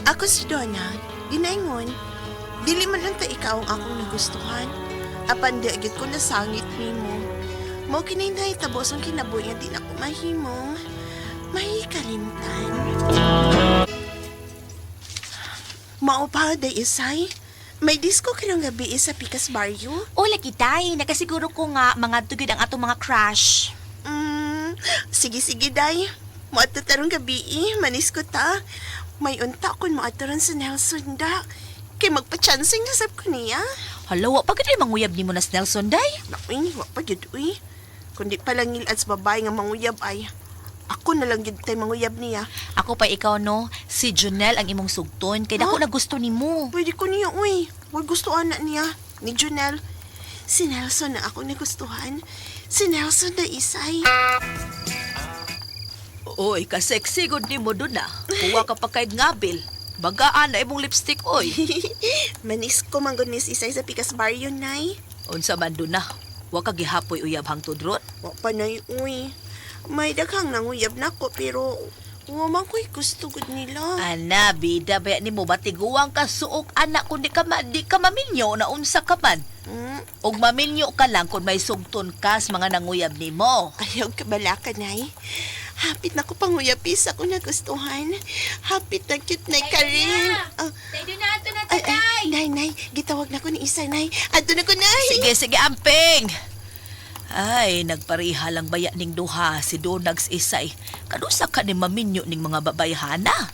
Ako si Donna, ginaingon, dili man lang ta ikaw ang akong nagustuhan. Apan di agad ko nasangit nimo. Mao kinay nahitabo sa kinabuhi nga di na ko mahimong mahikalimtan. Mao pa, day isay. May disco karong gabi sa Picas Barrio. O lagi tay, nakasiguro ko nga mga tugid ang atong mga crush. Sige, sige, day. Moadto tarong gabi, manisko ta. May unta kun moadto ron sa Nelson da. Kay magpa-chancing na sab ko niya. Hala, wa pa gid manguyab nimo na si Nelson day. Naku, wa pa gyud uy. Kundi pa lang ngilad sa babae nga manguyab ay. Ako na lang gyud tay manguyab niya. Ako pa ikaw no, si Junel ang imong sugton kay dako Huh? na gusto nimo. Pwede ko niya, uy. Huwag gusto ana niya. Ni Junel. Si Nelson na ako nagustuhan. Si Nelson na isay. Oy, ka-sexy gud nimo dun ah. Kuwa ka pa kay ngabil. Bagaan na imong lipstick oy. Manis ko manggod Miss Isay sa Picas Barrio, Nay. Unsa man dun ah. Wa ka gihapoy uyab hangtod ron. Wa pa nay, uy. May daghang nanguyab nako pero wa man ko'y gusto gud nila. Ana, bida ba nimo batiguang ka suok anak kun di ka maminyo na unsa ka man. Og maminyo ka lang kung may sugton ka sa mga nanguyab nimo. Ayaw ka balaka, Nay. Hapit na ko panguyapis ako nagustuhan. Hapit na cute na Karin. Ah, Tay na ato na ay, ay, Nay, Nay, gitawag na ko ni Isa, Nay. Adto na ko, Nay. Sige, sige, amping. Ay, nagpareha lang baya ning duha si Donags Isay. Kanusa ka ni maminyo ning mga babayhana?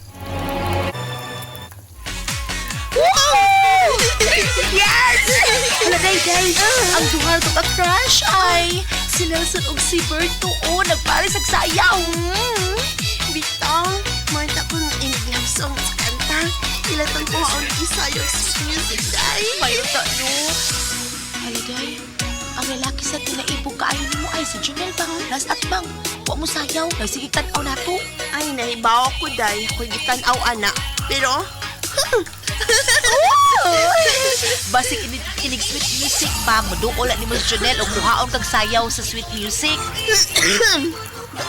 Yes! Hala, day, day. Ang duha to ka crush ay si Nelson ug si Berto. Oh, nagpares ang sayaw. Bitaw, manta ko ng in-love song sa kanta. Ilatang ko ang isa yung sweet music, Day. Mayroon ta, no? Hala, day. Ang lalaki sa tinaibog kaayo nimo ay si Junel ba? Nas at bang. Wa mo sayaw. Ay, sige, tanaw na to. Ay, nahibaw ko, Day. Ako'y gitanaw, ana. Pero, Basig inig, inig sweet music pa. Muduol ni mo si Junel og muhaon kag sayaw sa sweet music.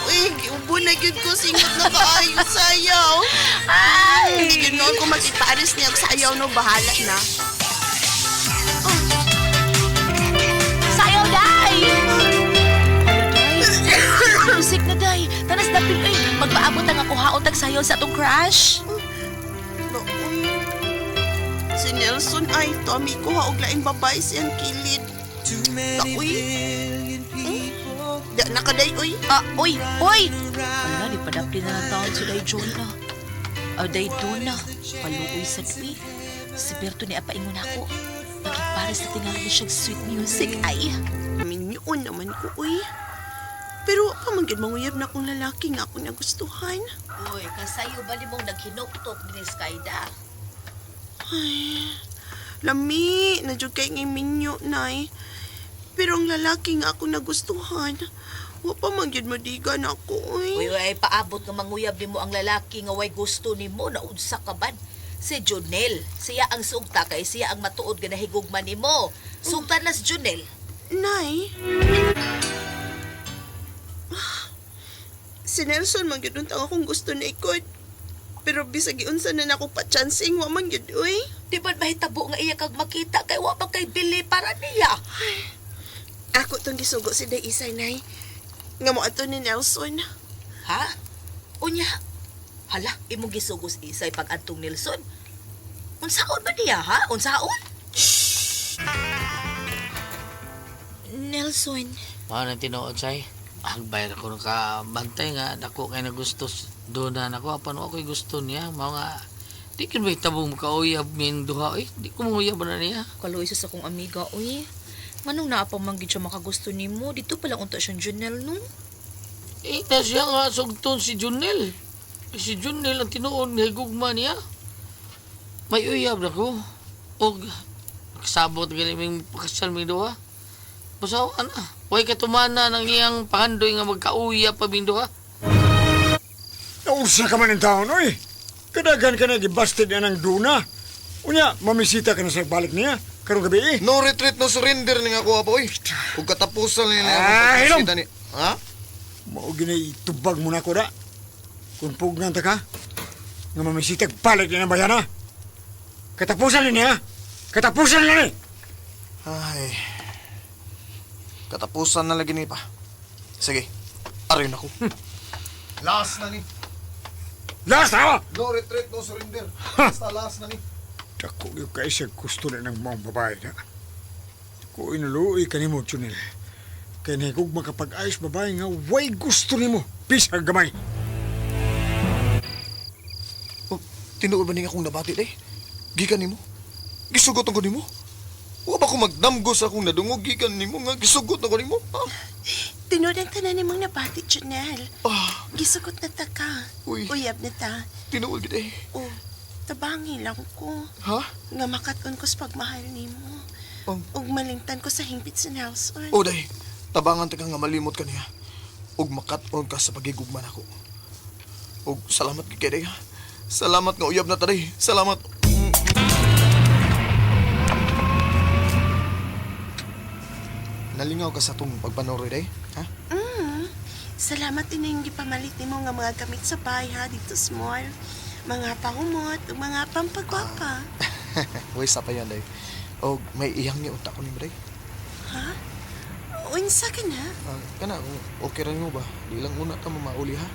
Uy, giubo na gyud ko singot na kaayo sayaw. Ay! Hindi gyud noon ko magkipares niya og sayaw no bahala na. Sayaw, day! Sweet music na, day. Tanas na pil, ay. Magpaabot ang ako haon tag sayaw sa atong crush. Uy. Si Nelson ay Tommy ko ha og laing babae siyang kilid. Uy. Da na kaday uy. Ah, uy, uy! Ala, di padapli na lang taon si Day Jonah. Ah, Day Donna. Paluoy sa dui. Si Berto ni apaingon ako. Pagkipares na tingali ni siyang sweet music, ay. Minyoon naman ko uy. Pero wa pa man gyud manguyab na akong lalaki nga ako nagustuhan. Uy, kasayo ba ni mong naghinuktok ni Skyda? Lami, na jud kay ngay minyo nay. Pero ang lalaki nga ako nagustuhan, wa pa man gyud madigan ako uy. Uy, uy, paabot nga manguyab nimo ang lalaki nga way gusto nimo na unsa ka man. Si Junel, siya ang sugta kay siya ang matuod nga nahigugma nimo. Sugta na si Junel. Nay. Si Nelson man gyud untang akong gusto na ikot. Pero bisag giunsa na nako pa chancing wa man gyud uy. Di ba mahitabo nga iya kag makita kay wa pa kay bili para niya. Ako tong gisugo si Day Isay nay. Nga mo ato ni Nelson. Ha? Unya. Hala, imong gisugos isay pag antong Nelson. Unsaon ba niya ha? Unsaon? Nelson, Mao nang tinuod say. Hagbay ra ko ka bantay nga dako kay nagusto doon na nako apan wa ko'y gusto niya mao nga di kin may tabong makauyab min duha eh di ko manguyab na niya. Kaluoy sa akong amiga uy. Manong naa pa man gid siya makagusto nimo, dito pa lang unta siyang Junel no. Eh na siya nga sugton si Junel. Eh, si Junel ang tinuod nga gugma niya. May uyab na ko. Og kasabot gali ming pakasal ming duha. Busaw ana. Way katumana ng iyang pangandoy nga magkauyab pa ming duha. Nausa ka man ng taon, oy. Kadagan ka na gibasted na ng duna. Unya, mamisita ka na sa balik niya. Karong gabi eh. No retreat, no surrender ning ako apo oy. Ug katapusan nila Ah, akong hilom! pagpasida ni. Ha? Mao ginay tubag mo na ko da. Kung pugnan ta ka, Nga mamisitag balik niya ng bayan, ha? Katapusan na niya! Katapusan na ni! Ay. Katapusan na lagi ni pa. Sige, aray na ko. Last na ni. Last, ha? No retreat, no surrender. Basta last na ni. Dako yung kaisa gusto na ng mga babae na. Ko inuluoy ka nimo, Junel. Kaya nahigog makapag-ayos babae nga way gusto nimo. Bisa gamay. Oh, tinuod ba ni akong nabati day? Gikan nimo? Gisugot ako nimo? Wa ba ko magdamgo sa akong nadungog gikan nimo nga gisugot ako nimo? Ha? Tinuod ang tanan nimong nabati, Junel. Ah, Gisugot na ta ka. Uy. Uyab na ta. tinuod gid eh. O, tabangi lang ko. Ha? Nga makat-on ko sa pagmahal nimo. Ang Ug malingtan ko sa hingpit sa Nelson. Oh, day. Tabangan ta ka nga malimot ka niya. Ug makat-on ka sa pagigugma nako. Ug salamat gid kay day. Ha? Salamat nga uyab na ta day. Salamat. Nalingaw ka sa atong pagpanoroy day, ha? Salamat din yung gipamalit nimo nga mga gamit sa bahay ha dito small. Mga pahumot, ug mga pampagwapa. Uy, sa pa yan, day. Og may iyang ni unta ko nimo day. Ha? Unsa ka na? Ah, kana kung okay ra nimo ba? Di lang una ta mamauli ha.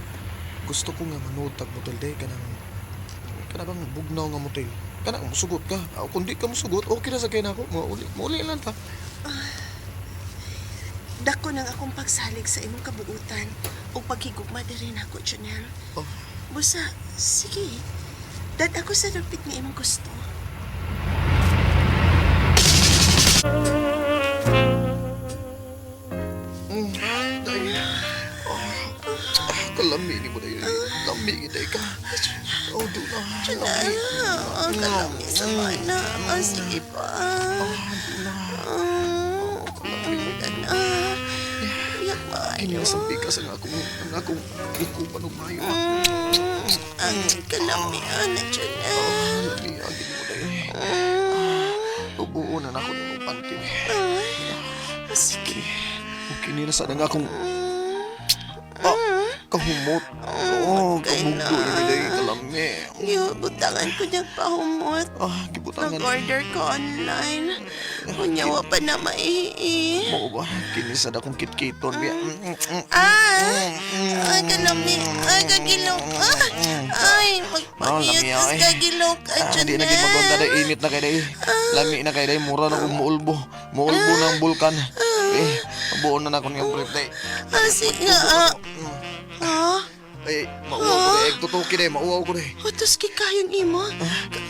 Gusto ko nga manood tag motel day kanang kana bang bugnaw nga motel. Kana musugot ka. Ah, kung di ka musugot, okay ra sa kay nako. Mauli, mauli lang ta. Dako nang akong pagsalig sa imong kabuutan ug paghigugma diri nako, Junel. Oh, Busa, sige. Dad ako sa dapit nga imong gusto. Day. Oh, ah, kalami ni mo day. Lami gid day ka. Oh, do na. Junel, ang kalami sa mana. Ah, sige pa. Ah, na. Yak Kini maayo. na sa pikas ang akong ikupan og maayo. Ang kalami, ana, Junel. Lami agid mo day. Tubuon na nako nimo panty. Ah, sige. Kini na sa ang akong ah, kahumot. Oh, kay na. kabugdo ni day kalami. Gibutangan ko niyang pahumot. Ah, gibutangan. Nag-order ko online. Kunya, wa pa na maihi. Mao ba kini sa akong kitkiton biya. Ah! Ay, kalami. Ay, kagilok. Ah! Ay, Ah, lami, magpangiyot. ay. Kagilok. Ay, Ah, di na gid maganda day init na kay day. Lami na kay day mura na kog muulbo. Muulbo na ang bulkan. Eh, buon na nako niyang brief day. Ah, sige. Ah. Ah? Ay, mauwaw ko day. Tutuki day, mauwaw ko day. Utos kay kayang imo.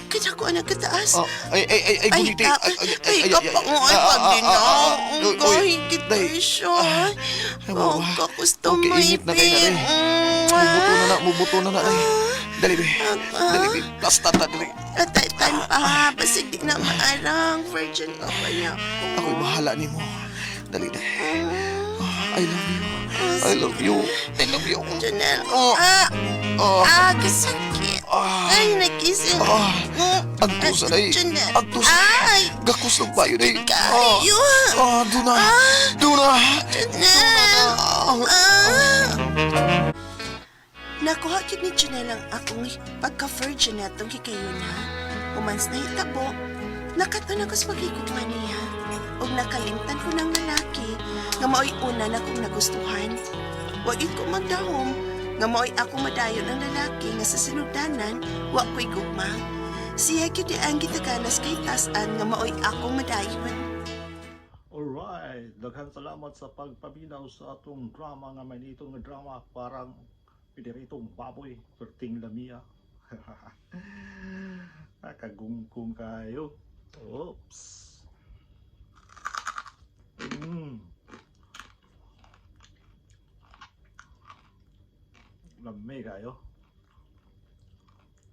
Kaya ko anak kataas. Ah, ay ay ay ay Ay, guliti. ah, Ay ay ay, kapango ay ah, ah, ah, ah, pagdinaw. ah, Ang uy, uy, kahigit day. siya. Ay, Oh, mawa. kakusto Okay, init na kay na day. Mubuto na na, mubuto na na day. Dali be. Dali be. Plasta ta dali. Atay tan pa, basig di na maarang. Virgin pa pa niya. Ako'y bahala nimo. Dali day. Ah, I love you. I love you. I love you. Janelle. Oh. Ah, Oh. ah, kasakit. Ah. Ay, nagising. Ah. Antos na day. Janelle. Antos. Ay, Gakus ng payo day. kayo. Ah, duna. Duna. Janelle. Ah. Ah. Nakuha kid ni Janelle ang akong pagka-virgin na itong kikayuna. Humans na hitabo. Nakaton ako sa pagkikugma niya. Ug nakalimtan ko ng lalaki nga mao'y una na kong nagustuhan. Wag ko magdahom nga mao'y ako madayon ang lalaki nga sa sinugdanan wa ko'y gugma. Siya gyud ang gitaganas kay tasan nga mao'y ako madayon. Alright, daghang salamat sa pagpaminaw sa atong drama nga may nitong nga drama parang piniritong baboy, perting lamia. Kagungkong kayo. Oops. Lami kayo.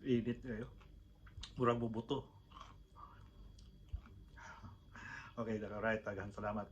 Init kayo. Murang bubuto. Okay, alright, daghang salamat.